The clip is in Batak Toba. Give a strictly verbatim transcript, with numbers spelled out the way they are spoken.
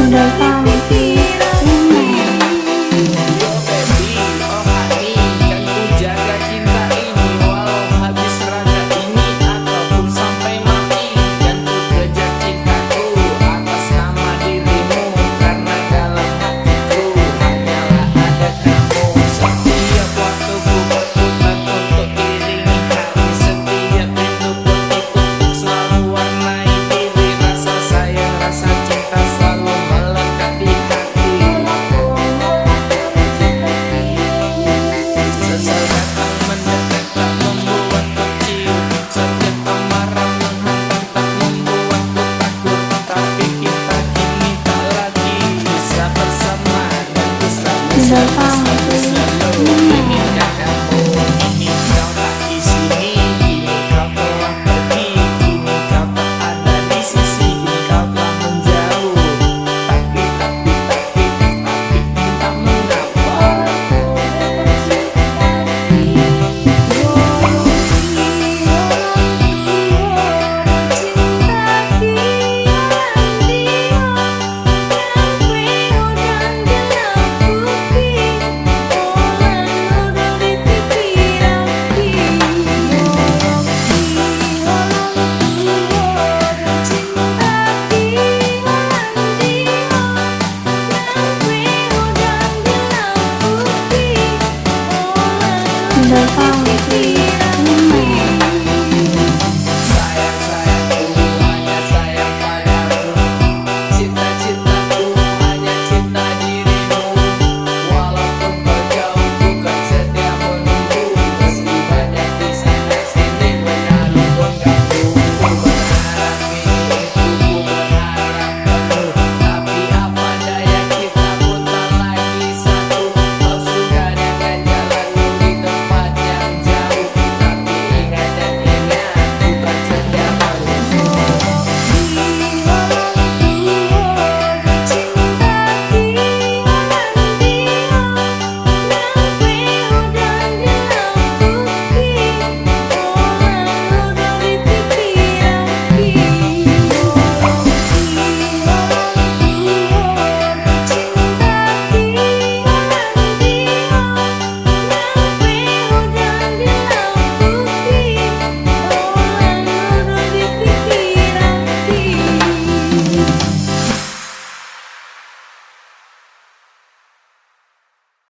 Yo baby, oh honey, kan ku jaga cinta ini, walau habis raga ini ataupun sampai mati, dan ku kejar cintaku atas nama dirimu, karena dalam hatiku hanyalah ada kamu. Setiap waktu ku berputar untuk iringi hari, setiap rindu pun ikut selalu warnai diri, rasa sayang, rasa cinta selalu melekat di hati. Sesal datang mendekat tak membuatku ciut, setiap amarah menghantam tak membuatku takut, tapi kita kini tak lagi bisa bersama dan bisa bersama.